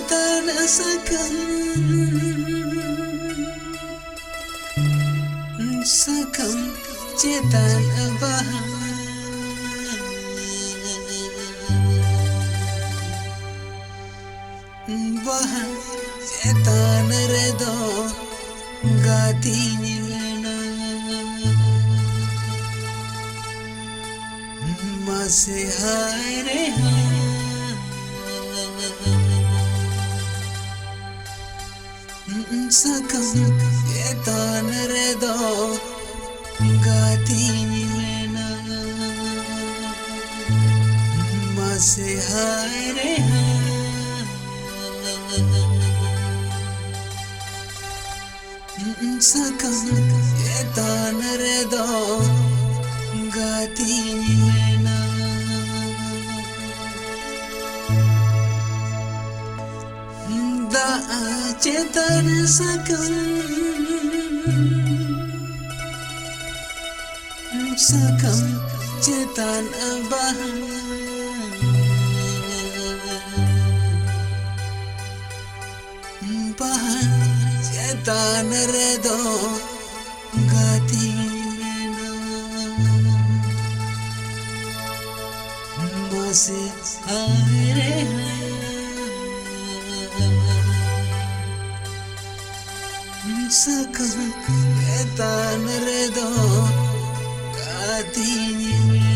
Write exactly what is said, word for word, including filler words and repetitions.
ᱪᱮᱛᱟᱱ ᱥᱟᱠᱟᱢ, ᱥᱟᱠᱟᱢ ᱪᱮᱛᱟᱱ ᱵᱟᱦᱟ, ᱵᱟᱦᱟ ᱪᱮᱛᱟᱱ ᱨᱮᱫᱚ ᱜᱟᱛᱮᱧ ᱢᱮᱱᱟ᱾ ᱢᱟᱥᱮ ᱦᱟᱭ ᱨᱮ ᱦᱟᱭ, ᱥᱟᱠᱟᱢ ᱪᱮᱛᱟᱱ ᱨᱮᱫᱚ ᱜᱟᱛᱮᱧ ᱢᱮᱱᱟ᱾ ᱢᱟᱥᱮ ᱦᱟᱭ ᱨᱮ ᱦᱟᱭ, ᱥᱟᱠᱟᱢ ᱪᱮᱛᱟᱱ ᱨᱮᱫᱚ ᱜᱟᱛᱮᱧ ᱢᱮᱱᱟ᱾ ᱫᱟᱜ ᱪᱮᱛᱟᱱ ᱥᱟᱠᱟᱢ, ᱥᱟᱠᱟᱢ ᱪᱮᱛᱟᱱ ᱵᱟᱦᱟ, ᱵᱟᱦᱟ ᱪᱮᱛᱟᱱ ᱨᱮᱫᱚ ᱜᱟᱛᱮᱧ ᱢᱮᱱᱟ᱾ ᱢᱟᱥᱮ ᱦᱟᱭ ᱨᱮ ᱦᱟᱭ, ᱥᱟᱠᱟᱢ ᱪᱮᱛᱟᱱ ᱨᱮᱫᱚ ᱜᱟᱛᱮᱧ ᱢᱮᱱᱟ᱾